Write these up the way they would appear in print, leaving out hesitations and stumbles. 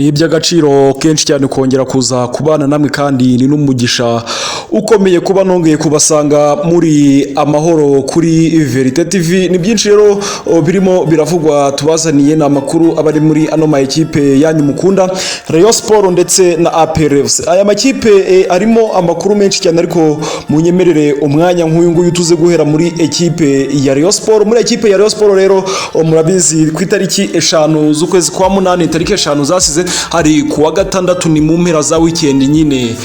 Ni iby'agaciro kenshi cyane kongera kuza kubana namwe, kandi ni n'umugisha ukomeye kuba nongeye kubasanga muri amahoro kuri Verite TV. Ni byinshi rero birimo biravugwa tubazaniye, ni amakuru aba ari muri ano ma ekipe yanyu mukunda, Rayon Sport ndetse na APR FC. Aya makipe arimo amakuru menshi cyane, ariko munyemerere umwanya nk'uyu nguyu tuze guhera muri ekipe ya Rayon Sport. Muri ekipe ya Rayon Sport rero, murabizi, ku itariki 5 z'ukwezi kwa munani, tariki 5 zasize hari ku wa gatandatu, ni mu mpera za weekend nyine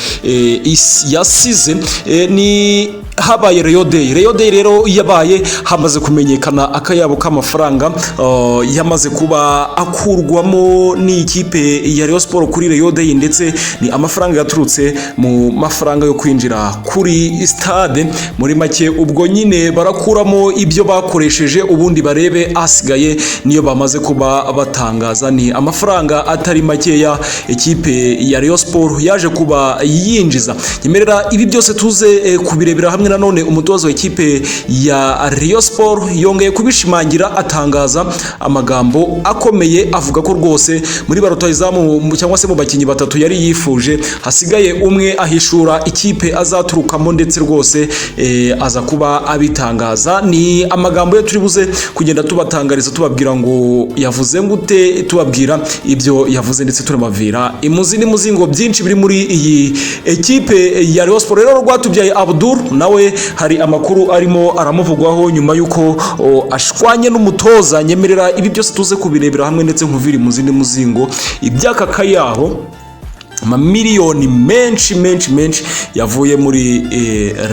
yasize, ni habaye Rayon Day. Rayon Day rero yabaye hamaze kumenyekana akayabo k'amafaranga yamaze kuba akurwamo n'ikipe ya Rayon Sport kuri Rayon Day, ndetse ni amafaranga yaturutse mu mafaranga yo kwinjira kuri stade. Muri make ubwo nyine barakuramo ibyo bakoresheje, ubundi barebe asigaye niyo bamaze kuba batangaza. Ni amafaranga atari makeya ikipe ya Rayon Sport yaje kuba yinjiza. Nyemerera ibi byose tuze kubirebera hamwe. Nanone umutoza wa ikipe ya Rayon Sport yongeye kubishimangira, atangaza amagambo akomeye, avuga ko rwose muri ba rutahizamu cyangwa se mu bakinnyi batatu yari yifuje hasigaye umwe, ahishura ikipe azaturukamo, ndetse rwose aza kuba abitangaza. Ni amagambo ye turi buze kugenda tubatangariza, tubabwira ngo yavuze ngute, tubabwira ibyo yavuze, ndetse tunababwira imuzi n'imuzingo byinshi biri muri iyi ekipe ya Rayon Sport. Rero Rwatubyaye Abdul nawe hari amakuru arimo aramuvugwaho nyuma y'uko ashwanye n'umutoza. Nyemerera ibi byose tuze kubirebera hamwe, ndetse nkuviri mu zindi muzingo iby'aka kayabo, amamiliyoni menshi menshi menshi yavuye muri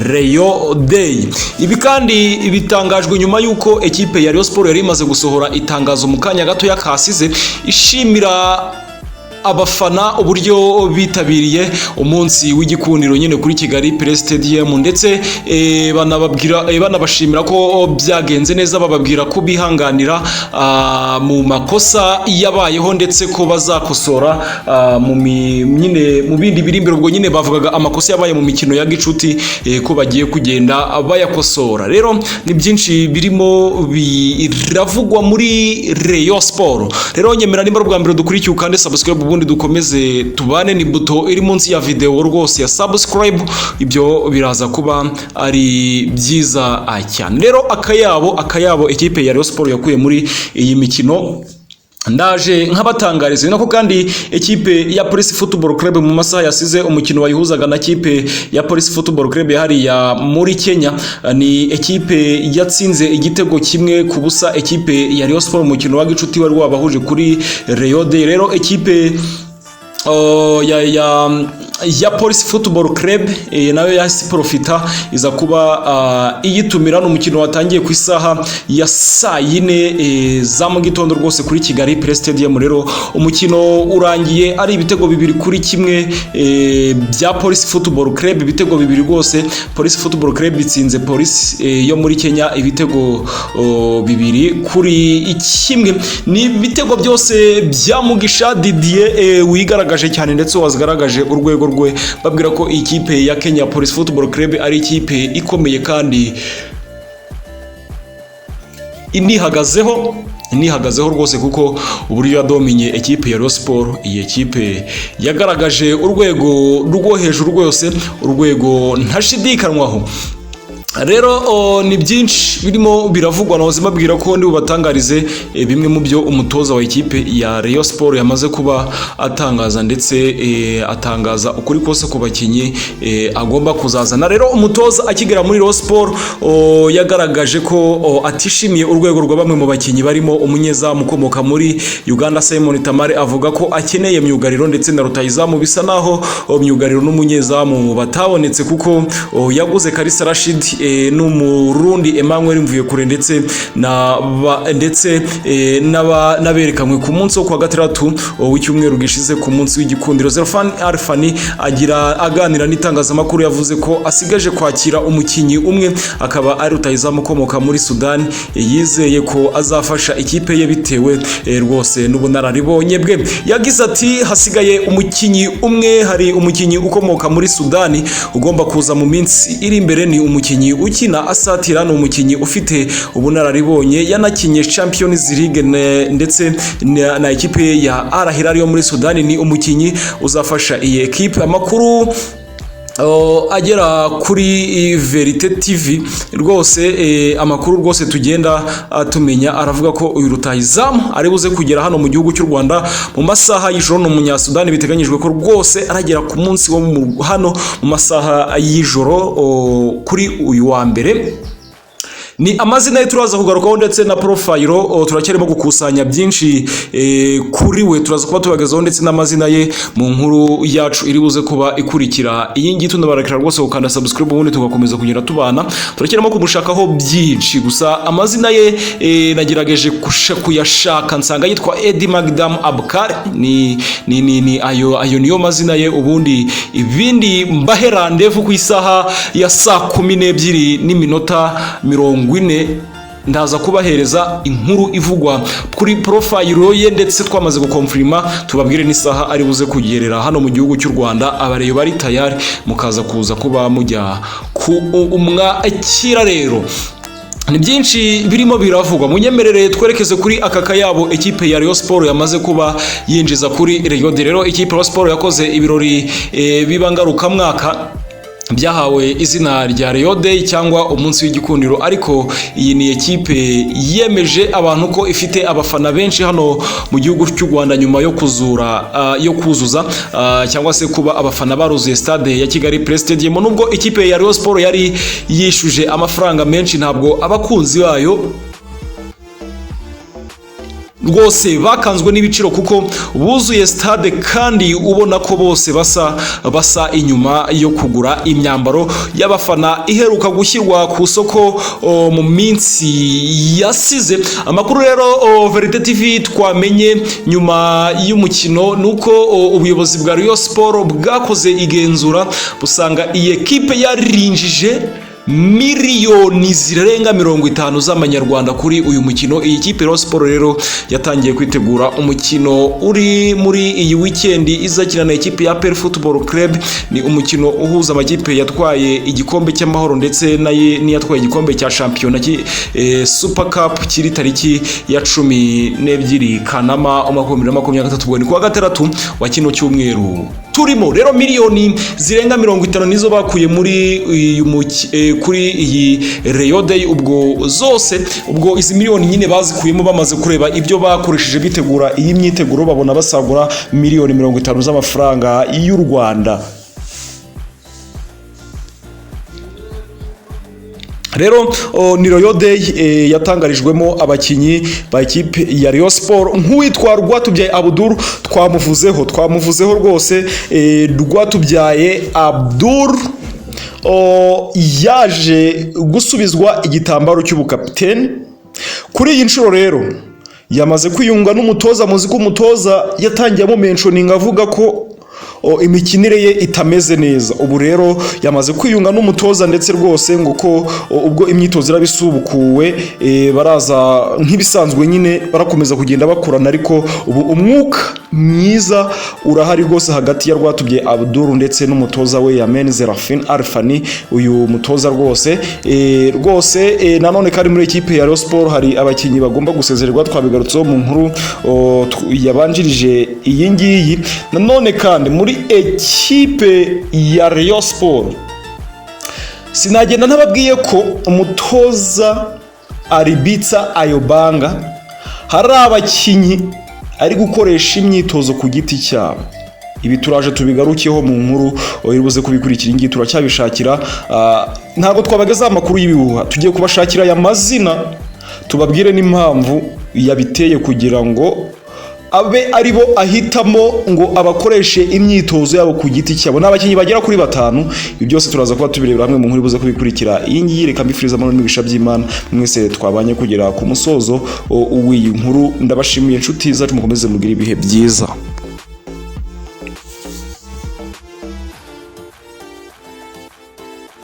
Rayon Day. Ibi kandi bitangajwe nyuma y'uko ekipe ya Rayon Sport yari imaze gusohora itangazo mu kanya gato kasize, ishimira abafana uburyo bitabiriye umunsi w'igikundiro nyine kuri Kigali Pele Stadium, ndetse banababwira, banabashimira ko byagenze neza, bababwira ko bihanganira mu makosa yabayeho, ndetse ko bazakosora nyine mu bindi biri imbere. Ubwo nyine bavugaga amakosa yabaye mu mikino ya gicuti, ko bagiye kugenda bayakosora. Rero ni byinshi birimo biravugwa muri Rayon Sport. Rero nyemera nimba ari ubwa mbere dukurikiye, ukande subscribe, ubundi dukomeze tubane. Ni buto iri munsi ya video rwose ya subscribe, ibyo biraza kuba ari byiza cyane. Rero akayabo ikipe ya Rayon Sport yakuye muri iyi mikino ndaje nkabatangariza. Nako kandi ekipe ya Police Football Club, mu masaha yasize umukino wayihuzaga na kipe ya Police Football Club hariya muri Kenya, ni ekipe yatsinze igitego 1-0 ekipe ya Rayon Sport mu mukino wa gicuti wari wabahuje kuri Rayon Day. Rero ekipe ya Police Football Club nayo yahise profita iza kuba iyitumira. Ni umukino watangiye ku isaha ya saa yine za mu gitondo rwose kuri Kigali Pele Stadium. Rero umukino urangiye ari ibitego 2-1 bya Police Football Club, ibitego 2 rwose. Police Football Club itsinze Police yo muri Kenya ibitego 2-1. Ni ibitego byose bya Mugisha Didier, wigaragaje cyane ndetse wagaragaje urwego rwe. Babwira ko ikipe ya Kenya Police Football Club ari ikipe ikomeye kandi inihagazeho rwose, kuko uburyo yadominye ekipe ya Rayon Sport, iyi ekipe yagaragaje urwego rwo hejuru rwose, urwego ntashidikanywaho. Rero ni byinshi birimo biravugwa. Nahoze mbabwira ko ndi bubatangarize bimwe mu byo umutoza wa ikipe ya Rayon Sport yamaze kuba atangaza, ndetse atangaza ukuri kose ku bakinnyi agomba kuzazana. Rero umutoza akigera muri Rayon Sport yagaragaje ko atishimiye urwego rwa bamwe mu bakinnyi, barimo umunyezamu ukomoka muri Uganda Simon Tamale, avuga ko akeneye myugariro ndetse na rutahizamu. Bisa naho myugariro n'umunyezamu batabonetse, kuko yaguze Kalisa Rashid n'Umurundi Emmanuel Mvuyekure, ndetse na ndetse n'aberekanywe ku munsi wo kuwa gatandatu w'icyumweru gishize, ku munsi w'igikundiro. Zelfani Arfani agira aganira n'itangazamakuru yavuze ko asigaje kwakira umukinnyi umwe, akaba ari rutahizamu ukomoka muri Sudani, yizeye ko azafasha ikipe ye bitewe rwose n'ubunararibonye bwe. Yagize ati: "Hasigaye umukinnyi umwe, hari umukinnyi ukomoka muri Sudani ugomba kuza mu minsi iri imbere, ni umukinnyi ukina asatira, ni umukinnyi ufite ubunararibonye, yanakinye Champions League ndetse na ekipe ya Al Hilal yo muri Sudani. Ni umukinnyi uzafasha iyi ekipe. Amakuru agera kuri Verite TV rwose, amakuru rwose tugenda tumenya aravuga ko uyu rutahizamu ari buze kugera hano mu gihugu cy'u Rwanda mu masaha y'ijoro. Ni umunyasudani, biteganyijwe ko rwose aragera ku munsi wo hano mu masaha y'ijoro kuri uyu wa mbere. Ni amazina ye turaza kugarukaho ndetse na profile. Turacyarimo gukusanya byinshi kuri we, turaza kuba tubagezaho ndetse n'amazina ye mu nkuru yacu iri buze kuba ikurikira iyi ngiyi. Tunabarakira rwose gukanda subscribe, ubundi tugakomeza kugenda tubana. Turacyarimo kumushakaho byinshi, gusa amazina ye nagerageje kuyashaka nsanga yitwa Eddie Magdam Abkar. Ni ayo niyo mazina ye. Ubundi ibindi mbahe rendez-vous ku isaha ya 12:40, ndaza kubahereza inkuru ivugwa kuri profile ye, ndetse twamaze gukonfirima tubabwire n'isaha ari buze kugerera hano mu gihugu cy'u Rwanda. Abareyo bari tayari, mukaza kuza kuba mujya ku umwakira. Rero ni byinshi birimo biravugwa. Munyemerere twerekeze kuri aka kayabo ekipe ya Rayon Sport yamaze kuba yinjiza kuri Rayon Day. Rero ekipe ya Rayon Sport yakoze ibirori biba ngarukamwaka byahawe izina rya Rayon Day cyangwa umunsi w'igikundiro, ariko iyi ni ekipe yemeje abantu ko ifite abafana benshi hano mu gihugu cy'u Rwanda nyuma yo kuzura yo kuzuza cyangwa se kuba abafana baruzuye stade ya Kigali Play Stadium. Nubwo ikipe ya Rayon Sport yari yishuje amafaranga menshi, ntabwo abakunzi bayo rwose bakanzwe n'ibiciro, kuko buzuye stade kandi ubona ko bose basa inyuma yo kugura imyambaro y'abafana iheruka gushyirwa ku isoko mu minsi yasize. Amakuru rero Verite TV twamenye nyuma y'umukino ni uko ubuyobozi bwa Rayon Sport bwakoze igenzura, busanga iyi ekipe yarinjije miliyoni zirenga 50 z'amanyarwanda kuri uyu mukino. Iyi kipe Rayon Sport rero yatangiye kwitegura umukino uri muri iyi weekend izakina na ekipe ya APR Football Club. Ni umukino uhuza amakipe yatwaye igikombe cy'amahoro ndetse n'iyatwaye igikombe cya shampiyona Super Cup, kiri tariki ya 12 Kanama umwaka wa 2023, ubwo ni kuwa gatandatu wa kino cyumweru turimo. Rero miliyoni zirenga 50 nizo bakuye muri uyu kuri iyi Rayon Day. Ubwo zose, ubwo izi miliyoni nyine bazikuyemo bamaze kureba ibyo bakoresheje bitegura iyi myiteguro, babona basagura miliyoni 50 z'amafaranga y'u Rwanda. Rero ni Rayon Day yatangarijwemo abakinnyi ba ekipe ya Rayon Sport nk'uwitwa Rwatubyaye Abdul. Twamuvuzeho rwose. Rwatubyaye Abdul yaje gusubizwa igitambaro cy'ubukapiteni kuri iyi nshuro. Rero yamaze kwiyunga n'umutoza. Muzi ko umutoza yatangiye amumentioninga avuga ko imikinire ye itameze neza. Ubu rero yamaze kwiyunga n'umutoza, ndetse rwose ngo ko ubwo imyitozo iraba isubukuwe, baraza nk'ibisanzwe nyine, barakomeza kugenda bakorana. Ariko ubu umwuka mwiza urahari rwose hagati ya Rwatubyaye Abdul ndetse n'umutoza we Yamen Zerafin Arfani. Uyu mutoza rwose rwose nanone kandi muri ekipe ya Rayon Sport hari abakinnyi bagomba gusezererwa, twabigarutseho mu nkuru yabanjirije iyi ngiyi. Nanone kandi muri ekipe ya Rayon Sport sinagenda ntababwiye ko umutoza Aribitsa Ayobanga hari abakinnyi ari gukoresha imyitozo ku giti cyabo. Ibi turaje tubigarukeho mu nkuru iri buze kubikurikira. Iyi ngiyi turacyabishakira, ntabwo twabagezaho amakuru y'ibihuha. Tugiye kubashakira aya mazina, tubabwire n'impamvu yabiteye kugira ngo abe ari bo ahitamo ngo abakoreshe imyitozo yabo ku giti cyabo. Ni abakinnyi bagera kuri batanu. Ibi byose turaza kuba tubirebera hamwe mu nkuru ibuze kubikurikira iyi ngiyi. Reka mbifuriza amahoro n'imigisha by'Imana mwese twabanye kugera ku musozo w'iyi nkuru. Ndabashimiye inshuti zacu, mukomeze mugire ibihe byiza.